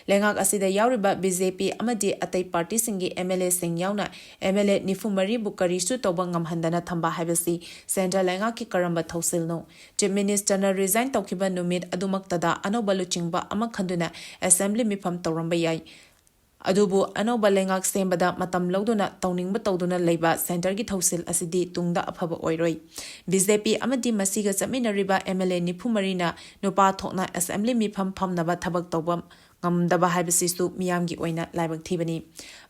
ꯂꯩꯉꯥꯛ ꯑꯁꯤꯗ ꯌꯥꯎꯔꯤꯕ ꯕꯤ ꯖꯦ ꯄꯤ ꯑꯃꯗꯤ ꯑꯇꯩ ꯄꯥꯔꯇꯤꯁꯤꯡꯒꯤ ꯑꯦꯝ ꯑꯦꯜ ꯑꯦꯁꯤꯡ ꯌꯥꯎꯅ ꯑꯦꯝ ꯑꯦꯜ ꯑꯦ ꯅꯤꯐꯨ ꯃꯔꯤꯕꯨ ꯀꯔꯤꯁꯨ ꯇꯧꯕ ꯉꯝꯍꯟꯗꯅ ꯊꯝꯕ ꯍꯥꯏꯕꯁꯤ ꯁꯦꯟꯇꯔ ꯂꯩꯉꯥꯛꯀꯤ ꯀꯔꯝꯕ ꯊꯧꯁꯤꯜꯅꯣ? ꯆꯤꯐ ꯃꯤꯅꯤꯁꯇꯔꯅ ꯔꯤꯖꯥꯏꯟ ꯇꯧꯈꯤꯕ ꯅꯨꯃꯤꯠ ꯑꯗꯨꯃꯛꯇꯗ ꯑꯅꯧꯕ ꯂꯨꯆꯤꯡꯕ ꯑꯃ ꯈꯟꯗꯨꯅ ꯑꯦꯁꯦꯝꯕ꯭ꯂꯤ ꯃꯤꯐꯝ ꯇꯧꯔꯝꯕ ꯌꯥꯏ꯫ ꯑꯗꯨꯕꯨ ꯑꯅꯧꯕ ꯂꯩꯉꯥꯛ ꯁꯦꯝꯕꯗ ꯃꯇꯝ ꯂꯧꯗꯨꯅ ꯇꯧꯅꯤꯡꯕ ꯇꯧꯗꯨꯅ ꯂꯩꯕ ꯁꯦꯟꯇꯔꯒꯤ ꯊꯧꯁꯤꯜ ꯑꯁꯤꯗꯤ ꯇꯨꯡꯗ ꯑꯐꯕ ꯑꯣꯏꯔꯣꯏ꯫ ꯕꯤ ꯖꯦ ꯄꯤ ꯑꯃꯗꯤ ꯃꯁꯤꯒ ꯆꯠꯃꯤꯟꯅꯔꯤꯕ ꯑꯦꯝ ꯑꯦꯜ ꯑꯦ ꯅꯤꯐꯨ ꯃꯔꯤꯅ ꯅꯨꯄꯥ ꯊꯣꯛꯅ ꯑꯦꯁꯦꯝꯕ꯭ꯂꯤ ꯃꯤꯐꯝ ꯐꯝꯅꯕ ꯊꯕꯛ ꯇꯧꯕ ꯉꯝꯗꯕ ꯍꯥꯏꯕꯁꯤꯁꯨ ꯃꯤꯌꯥꯝꯒꯤ ꯑꯣꯏꯅ ꯂꯥꯏꯕꯛ ꯊꯤꯕꯅꯤ꯫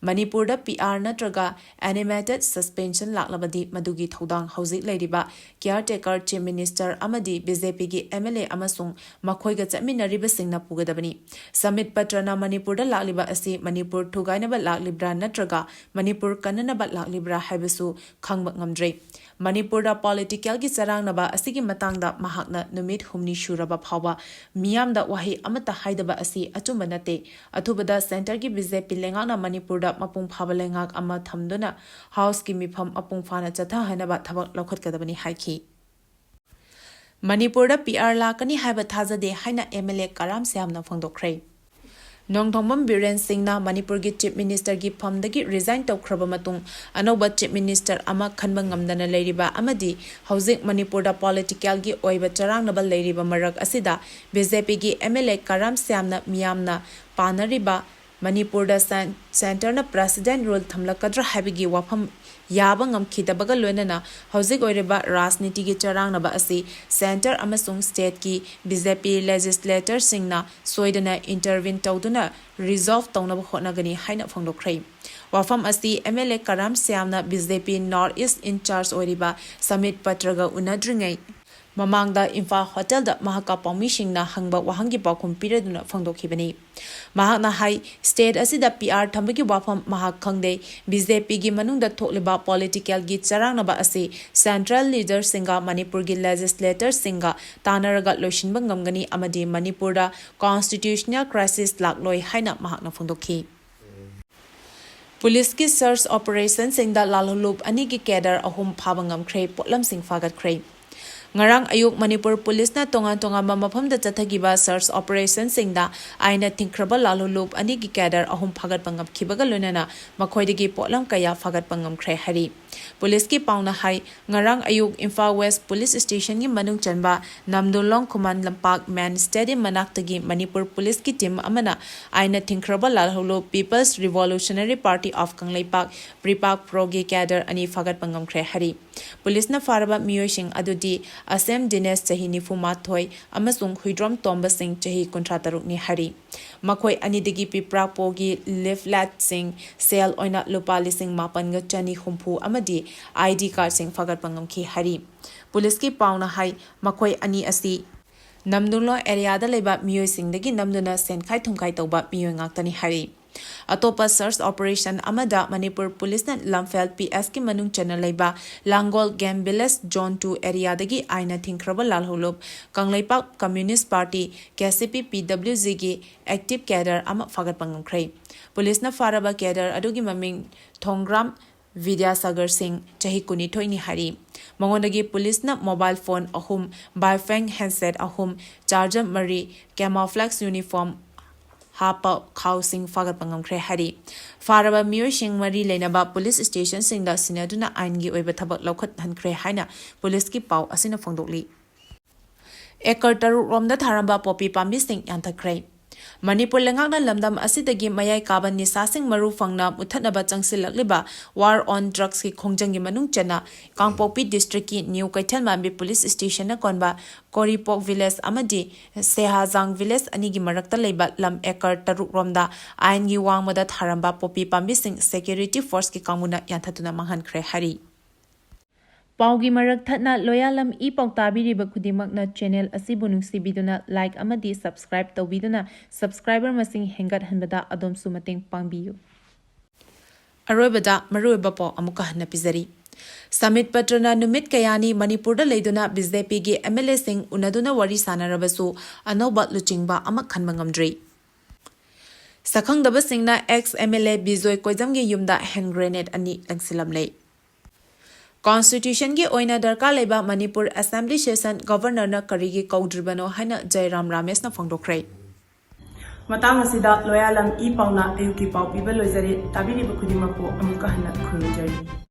ꯃꯅꯤꯄꯨꯔꯗ ꯄꯤ ꯑꯥꯔ ꯅꯠꯇ꯭ꯔꯒ animated suspension ꯂꯥꯛꯂꯕꯗꯤ ꯃꯗꯨꯒꯤ ꯊꯧꯗꯥꯡ ꯍꯧꯖꯤꯛ ꯂꯩꯔꯤꯕ ꯀꯤꯌꯥꯔ ꯇꯦꯀꯔ ꯆꯤꯐ ꯃꯤꯅꯤꯁꯇꯔ ꯑꯃꯗꯤ ꯕꯤ ꯖꯦ ꯄꯤꯒꯤ ꯑꯦꯝ ꯑꯦꯜ ꯑꯦ ꯑꯃꯁꯨꯡ ꯃꯈꯣꯏꯒ ꯆꯠꯃꯤꯟꯅꯔꯤꯕꯁꯤꯡꯅ ꯄꯨꯒꯗꯕꯅꯤ꯫ ꯁꯃꯤꯠ ꯄꯇ꯭ꯔꯅ ꯃꯅꯤꯄꯨꯔꯗ ꯂꯥꯛꯂꯤꯕ ꯑꯁꯤ ꯃꯅꯤꯄꯨꯔ ꯊꯨꯒꯥꯏꯅꯕ ꯂꯥꯛꯂꯤꯕ꯭ꯔꯥ ꯅꯠꯇ꯭ꯔꯒ ꯃꯅꯤꯄꯨꯔ ꯀꯟꯅꯅꯕ ꯂꯥꯛꯂꯤꯕ꯭ꯔꯥ ꯍꯥꯏꯕꯁꯨ ꯈꯪꯕ ꯉꯝꯗ꯭ꯔꯤ꯫ ꯃꯅꯤꯄꯨꯔꯗ ꯄꯣꯂꯤꯇꯤꯀꯦꯜꯒꯤ ꯆꯔꯥꯡꯅꯕ ꯑꯁꯤꯒꯤ ꯃꯇꯥꯡꯗ ꯃꯍꯥꯛꯅ ꯅꯨꯃꯤꯠ ꯍꯨꯝꯅꯤ ꯁꯨꯔꯕ ꯐꯥꯎꯕ ꯃꯤꯌꯥꯝꯗ ꯋꯥꯍꯩ ꯑꯃꯠꯇ ꯍꯥꯏꯗꯕ ꯑꯁꯤ ꯑꯆꯨꯝꯕ ꯅꯠꯇꯦ꯫ ꯑꯊꯨꯕꯗ ꯁꯦꯟꯇꯔꯒꯤ ꯕꯤ ꯖꯦ ꯄꯤ ꯂꯩꯉꯥꯛꯅ ꯃꯅꯤꯄꯨꯔꯗ ꯃꯄꯨꯡ ꯐꯥꯕ ꯂꯩꯉꯥꯛ ꯑꯃ ꯊꯝꯗꯨꯅ ꯍꯥꯎꯁꯀꯤ ꯃꯤꯐꯝ ꯃꯄꯨꯡ ꯐꯥꯅ ꯆꯠꯊꯍꯟꯅꯕ ꯊꯕꯛ ꯂꯧꯈꯠꯀꯗꯕꯅꯤ ꯍꯥꯏꯈꯤ꯫ ꯃꯅꯤꯄꯨꯔꯗ ꯄꯤ ꯑꯥꯔ ꯂꯥꯛꯀꯅꯤ ꯍꯥꯏꯕ ꯊꯥꯖꯗꯦ ꯍꯥꯏꯅ ꯑꯦꯝ ꯑꯦꯜ ꯑꯦ ꯀꯔꯥꯝ ꯁ꯭ꯌꯥꯝꯅ ꯐꯣꯡꯗꯣꯛꯈ꯭ꯔꯦ꯫ ꯅꯣꯡꯊꯣꯝꯕꯝ ꯕꯤꯔꯦꯟ ꯁꯤꯡꯅ ꯃꯅꯤꯄꯨꯔꯒꯤ ꯆꯤꯐ ꯃꯤꯅꯤꯁꯇꯔꯒꯤ ꯐꯝꯗꯒꯤ ꯔꯤꯖꯥꯏꯟ ꯇꯧꯈ꯭ꯔꯕ ꯃꯇꯨꯡ ꯑꯅꯧꯕ ꯆꯤꯐ ꯃꯤꯅꯤꯁꯇꯔ ꯑꯃ ꯈꯟꯕ ꯉꯝꯗꯅ ꯂꯩꯔꯤꯕ ꯑꯃꯗꯤ ꯍꯧꯖꯤꯛ ꯃꯅꯤꯄꯨꯔꯗ ꯄꯣꯂꯤꯇꯤꯀꯦꯜꯒꯤ ꯑꯣꯏꯕ ꯆꯔꯥꯡꯅꯕ ꯂꯩꯔꯤꯕ ꯃꯔꯛ ꯑꯁꯤꯗ ꯕꯤ ꯖꯦ ꯄꯤꯒꯤ ꯑꯦꯝ ꯑꯦꯜ ꯑꯦ ꯀꯔꯥꯝ ꯁ꯭ꯌꯥꯝꯅ ꯃꯤꯌꯥꯝꯅ ꯄꯥꯅꯔꯤꯕ ꯃꯅꯤꯄꯨꯔꯗ ꯁꯦꯟ-, ꯁꯦꯟꯇꯔꯅ ꯄ꯭ꯔꯦꯁꯤꯗꯦꯟ ꯔꯨꯜ ꯊꯝꯂꯛꯀꯗ꯭ꯔꯥ ꯍꯥꯏꯕꯒꯤ ꯋꯥꯐꯝ ꯌꯥꯕ ꯉꯝꯈꯤꯗꯕꯒ ꯂꯣꯏꯅꯅ ꯍꯧꯖꯤꯛ ꯑꯣꯏꯔꯤꯕ ꯔꯥꯖꯅꯤꯇꯤꯒꯤ ꯆꯔꯥꯡꯅꯕ ꯑꯁꯤ ꯁꯦꯟꯇꯔ ꯑꯃꯁꯨꯡ ꯁ꯭ꯇꯦꯠꯀꯤ ꯕꯤ ꯖꯦ ꯄꯤ ꯂꯦꯖꯤꯁꯂꯦꯇꯔꯁꯤꯡꯅ ꯁꯣꯏꯗꯅ ꯏꯟꯇꯔꯚꯤꯟ ꯇꯧꯗꯨꯅ ꯔꯤꯖꯣꯜꯚ ꯇꯧꯅꯕ ꯍꯣꯠꯅꯒꯅꯤ ꯍꯥꯏꯅ ꯐꯣꯡꯗꯣꯛꯈ꯭ꯔꯦ꯫ ꯋꯥꯐꯝ ꯑꯁꯤ MLA ꯀꯔꯥꯝ ꯁ꯭ꯌꯥꯝꯅ BJP North East in charge ꯑꯣꯏꯔꯤꯕ ꯁꯃꯤꯠ ꯄꯇ꯭ꯔꯒ ꯎꯅꯗ꯭ꯔꯤꯉꯩ ꯃꯃꯥꯡꯗ ꯏꯝꯐꯥꯜ ꯍꯣꯇꯦꯜꯗ ꯃꯍꯥꯛꯀ ꯄꯥꯎꯃꯤꯁꯤꯡꯅ ꯍꯪꯕ ꯋꯥꯍꯪꯒꯤ ꯄꯥꯎꯈꯨꯝ ꯄꯤꯔꯗꯨꯅ ꯐꯣꯡꯗꯣꯛꯈꯤꯕꯅꯤ꯫ ꯃꯍꯥꯛꯅ ꯍꯥꯏ, state ꯑꯁꯤꯗ PR ꯊꯝꯕꯒꯤ ꯋꯥꯐꯝ ꯃꯍꯥꯛ ꯈꯪꯗꯦ꯫ BJPꯒꯤ ꯃꯅꯨꯡꯗ ꯊꯣꯛꯂꯤꯕ political ꯒꯤ ꯆꯔꯥꯡꯅꯕ ꯑꯁꯤ central leader ꯁꯤꯡꯒ ꯃꯅꯤꯄꯨꯔꯒꯤ legislator ꯁꯤꯡꯒ ꯇꯥꯟꯅꯔꯒ ꯂꯣꯏꯁꯤꯟꯕ ꯉꯝꯒꯅꯤ ꯑꯃꯗꯤ ꯃꯅꯤꯄꯨꯔꯗ constitutional crisis ꯂꯥꯛꯂꯣꯏ ꯍꯥꯏꯅ ꯃꯍꯥꯛꯅ ꯐꯣꯡꯗꯣꯛꯈꯤ꯫ ꯄꯨꯂꯤꯁꯀꯤ search operation ꯁꯤꯡꯗ ꯂꯥꯜꯍꯧꯂꯨꯞ ꯑꯅꯤꯒꯤ cadre ꯑꯍꯨꯝ ꯐꯥꯕ ꯉꯝꯈ꯭ꯔꯦ, ꯄꯣꯠꯂꯝꯁꯤꯡ ꯐꯥꯒꯠꯈ꯭ꯔꯦ꯫ ꯉꯔꯥꯡ ꯑꯌꯨꯛ ꯃꯅꯤꯄꯨꯔ ꯄꯨꯂꯤꯁꯅ ꯇꯣꯉꯥꯟ ꯇꯣꯉꯥꯟꯕ ꯃꯐꯝꯗ ꯆꯠꯊꯈꯤꯕ search operation ꯁꯤꯡꯗ ꯑꯥꯏꯟꯅ ꯊꯤꯡꯈ꯭ꯔꯕ ꯂꯥꯜꯍꯧꯂꯨꯞ ꯑꯅꯤꯒꯤ cadre ꯑꯍꯨꯝ ꯐꯥꯒꯠꯄ ꯉꯝꯈꯤꯕꯒ ꯂꯣꯏꯅꯅ ꯃꯈꯣꯏꯗꯒꯤ ꯄꯣꯠꯂꯝ ꯀꯌꯥ ꯐꯥꯒꯠꯄ ꯉꯝꯈ꯭ꯔꯦ ꯍꯥꯏꯔꯤ꯫ ꯄꯨꯂꯤꯁꯀꯤ ꯄꯥꯎꯅ ꯍꯥꯏ, ꯉꯔꯥꯡ ꯑꯌꯨꯛ ꯏꯝꯐꯥꯜ West Police Station ꯒꯤ ꯃꯅꯨꯡ ꯆꯟꯕ ꯅꯝꯗꯨꯂꯣꯡ ꯈꯨꯃꯟ ꯂꯝꯄꯥꯛ main stadium ꯃꯅꯥꯛꯇꯒꯤ ꯃꯅꯤꯄꯨꯔ ꯄꯨꯂꯤꯁꯀꯤ team ꯑꯃꯅ ꯑꯥꯏꯟꯅ ꯊꯤꯡꯈ꯭ꯔꯕ ꯂꯥꯜꯍꯧꯂꯨꯞ People's Revolutionary Party of Kangleipak, PREPAK Pro ꯒꯤ cadre ꯑꯅꯤ ꯐꯥꯒꯠꯄ ꯉꯝꯈ꯭ꯔꯦ ꯍꯥꯏꯔꯤ꯫ ꯄꯨꯂꯤꯁꯅ ꯐꯥꯔꯕ ꯃꯤꯑꯣꯏꯁꯤꯡ ꯑꯗꯨꯗꯤ ꯑꯁꯦꯝ ꯗꯤꯅꯦꯁ, ꯆꯍꯤ ꯅꯤꯐꯨ ꯃꯥꯊꯣꯏ, ꯑꯃꯁꯨꯡ ꯍꯨꯏꯗ꯭ꯔꯣꯝ ꯇꯣꯝꯕ ꯁꯤꯡ, ꯆꯍꯤ ꯀꯨꯟꯊ꯭ꯔꯥ ꯇꯔꯨꯛꯅꯤ ꯍꯥꯏꯔꯤ꯫ ꯃꯈꯣꯏ ꯑꯅꯤꯗꯒꯤ PREPAK Pro ꯒꯤ leaflet ꯁꯤꯡ, ꯁꯦꯜ ꯑꯣꯏꯅ ꯂꯨꯄꯥ ꯂꯤꯁꯤꯡ ꯃꯥꯄꯟꯒ ꯆꯅꯤ ꯍꯨꯝꯐꯨ ꯑꯃꯗꯤ ID card ꯁꯤꯡ ꯐꯥꯒꯠꯄ ꯉꯝꯈꯤ ꯍꯥꯏꯔꯤ꯫ ꯄꯨꯂꯤꯁꯀꯤ ꯄꯥꯎꯅ ꯍꯥꯏ, ꯃꯈꯣꯏ ꯑꯅꯤ ꯑꯁꯤ ꯅꯝꯗꯨꯂꯣꯡ area ꯗ ꯂꯩꯕ ꯃꯤꯑꯣꯏꯁꯤꯡꯗꯒꯤ ꯅꯝꯗꯨꯅ ꯁꯦꯟꯈꯥꯏ ꯊꯨꯝꯈꯥꯏ ꯇꯧꯕ ꯃꯤꯑꯣꯏ ꯉꯥꯛꯇꯅꯤ ꯍꯥꯏꯔꯤ꯫ ꯑꯇꯣꯞꯄ search operation ꯑꯃꯗ ꯃꯅꯤꯄꯨꯔ ꯄꯨꯂꯤꯁꯅ ꯂꯝꯐꯦꯜ PS ꯀꯤ ꯃꯅꯨꯡ ꯆꯟꯅ ꯂꯩꯕ ꯂꯥꯡꯒꯣꯜ Game Village Zone two area ꯗꯒꯤ ꯑꯥꯏꯟꯅ ꯊꯤꯡꯈ꯭ꯔꯕ ꯂꯥꯜꯍꯧꯂꯨꯞ Kangleipak Communist Party, KCP PWG ꯒꯤ active cadre ꯑꯃ ꯐꯥꯒꯠꯄ ꯉꯝꯈ꯭ꯔꯦ꯫ ꯄꯨꯂꯤꯁꯅ ꯐꯥꯔꯕ cadre ꯑꯗꯨꯒꯤ ꯃꯃꯤꯡ ꯊꯣꯡꯒ꯭ꯔꯥꯝ ꯕꯤꯗ꯭ꯌꯥꯁꯥꯒꯔ ꯁꯤꯡ, ꯆꯍꯤ ꯀꯨꯟꯅꯤꯊꯣꯏꯅꯤ ꯍꯥꯏꯔꯤ꯫ ꯃꯉꯣꯟꯗꯒꯤ ꯄꯨꯂꯤꯁꯅ mobile phone ꯑꯍꯨꯝ, Baofeng handset ꯑꯍꯨꯝ, charger ꯃꯔꯤ, camouflage uniform ꯍꯥꯞꯄ ꯈꯥꯎꯁꯤꯡ ꯐꯥꯒꯠꯄ ꯉꯝꯈ꯭ꯔꯦ ꯍꯥꯏꯔꯤ꯫ ꯐꯥꯔꯕ ꯃꯤꯑꯣꯏꯁꯤꯡ ꯃꯔꯤ ꯂꯩꯅꯕ ꯄꯨꯂꯤꯁ stationꯁꯤꯡꯗ ꯁꯤꯟꯅꯗꯨꯅ ꯑꯥꯏꯟꯒꯤ ꯑꯣꯏꯕ ꯊꯕꯛ ꯂꯧꯈꯠꯍꯟꯈ꯭ꯔꯦ ꯍꯥꯏꯅ ꯄꯨꯂꯤꯁꯀꯤ ꯄꯥꯎ ꯑꯁꯤꯅ ꯐꯣꯡꯗꯣꯛꯂꯤ꯫ ꯑꯦꯀꯔ ꯇꯔꯨꯛ ꯔꯣꯝꯗ ꯊꯥꯔꯝꯕ ꯄꯣꯄꯤ ꯄꯥꯝꯕꯤꯁꯤꯡ ꯌꯥꯟꯊꯠꯈ꯭ꯔꯦ꯫ ꯃꯅꯤꯄꯨꯔ ꯂꯩꯉꯥꯛꯅ ꯂꯝꯗꯝ ꯑꯁꯤꯗꯒꯤ ꯃꯌꯥꯏ ꯀꯥꯕ ꯅꯤꯁꯥꯁꯤꯡ ꯃꯔꯨ ꯐꯪꯅ ꯃꯨꯠꯊꯠꯅꯕ ꯆꯪꯁꯤꯜꯂꯛꯂꯤꯕ War on Drugsꯀꯤ ꯈꯣꯡꯖꯪꯒꯤ ꯃꯅꯨꯡ ꯆꯟꯅ ꯀꯥꯡꯄꯣꯛꯄꯤ districtꯀꯤ ꯅ꯭ꯌꯨ ꯀꯩꯊꯦꯜꯃꯥꯟꯕꯤ police stationꯅ ꯀꯣꯟꯕ ꯀꯣꯔꯤꯄꯣꯛ village ꯑꯃꯗꯤ ꯁꯦꯍꯥꯖꯥꯡ village ꯑꯅꯤꯒꯤ ꯃꯔꯛꯇ ꯂꯩꯕ ꯂꯝ acre ꯇꯔꯨꯛ ꯔꯣꯝꯗ ꯑꯥꯏꯟꯒꯤ ꯋꯥꯡꯃꯗ ꯊꯥꯔꯝꯕ ꯄꯣꯄꯤ ꯄꯥꯝꯕꯤꯁꯤꯡ security forceꯀꯤ ꯀꯥꯡꯕꯨꯅ ꯌꯥꯟꯊꯠꯇꯨꯅ ꯃꯥꯡꯍꯟꯈ꯭ꯔꯦ ꯍꯥꯏꯔꯤ꯫ ꯄꯥꯎꯒꯤ ꯃꯔꯛ ꯊꯠꯅ ꯂꯣꯌꯥꯂꯝ ꯏ ꯄꯥꯎ ꯇꯥꯕꯤꯔꯤꯕ ꯈꯨꯗꯤꯡꯃꯛꯅ channel ꯑꯁꯤꯕꯨ ꯅꯨꯡꯁꯤꯕꯤꯗꯨꯅ like ꯑꯃꯗꯤ subscribe ꯇꯧꯕꯤꯗꯨꯅ subscriber ꯃꯁꯤꯡ ꯍꯦꯟꯒꯠꯍꯟꯕꯗ ꯑꯗꯣꯝꯁꯨ ꯃꯇꯦꯡ ꯄꯥꯡꯕꯤꯌꯨ꯫ ꯑꯔꯣꯏꯕꯗ ꯃꯔꯨꯑꯣꯏꯕ ꯄꯥꯎ ꯑꯃꯨꯛꯀ ꯍꯟꯅ ꯄꯤꯖꯔꯤ꯫ ꯁꯃꯤꯠ ꯄꯇ꯭ꯔꯅ ꯅꯨꯃꯤꯠ ꯀꯌꯥꯅꯤ ꯃꯅꯤꯄꯨꯔꯗ ꯂꯩꯗꯨꯅ BJPꯒꯤ MLAꯁꯤꯡ ꯎꯅꯗꯨꯅ ꯋꯥꯔꯤ ꯁꯥꯟꯅꯔꯕꯁꯨ ꯑꯅꯧꯕ ꯂꯨꯆꯤꯡꯕ ꯑꯃ ꯈꯟꯕ ꯉꯝꯗ꯭ꯔꯤ꯫ ꯁꯛꯈꯪꯗꯕꯁꯤꯡꯅ ex MLA ꯕꯤꯖꯣꯏ ꯀꯣꯏꯖꯝꯒꯤ ꯌꯨꯝꯗ hand grenade ꯑꯅꯤ ꯂꯪꯁꯤꯜꯂꯝꯂꯦ꯫ Constitutionꯒꯤ ꯑꯣꯏꯅ ꯗꯔꯀꯥꯔ ꯂꯩꯕ ꯃꯅꯤꯄꯨꯔ assembly session Governorꯅ ꯀꯔꯤꯒꯤ ꯀꯧꯗ꯭ꯔꯤꯕꯅꯣ ꯍꯥꯏꯅ ꯖꯌꯔꯥꯝ ꯔꯥꯃꯦꯁꯅ ꯐꯣꯡꯗꯣꯛꯈ꯭ꯔꯦ꯫ ꯃꯇꯥꯡ ꯑꯁꯤꯗ ꯂꯣꯌꯥꯂꯝ ꯏ ꯄꯥꯎꯅ ꯑꯌꯨꯛꯀꯤ ꯄꯥꯎ ꯄꯤꯕ ꯂꯣꯏꯖꯔꯦ꯫ ꯇꯥꯕꯤꯔꯤꯕ ꯈꯨꯗꯤꯡꯃꯛꯄꯨ ꯑꯃꯨꯛꯀ ꯍꯟꯅ ꯈꯨꯔꯨꯝꯖꯔꯤ꯫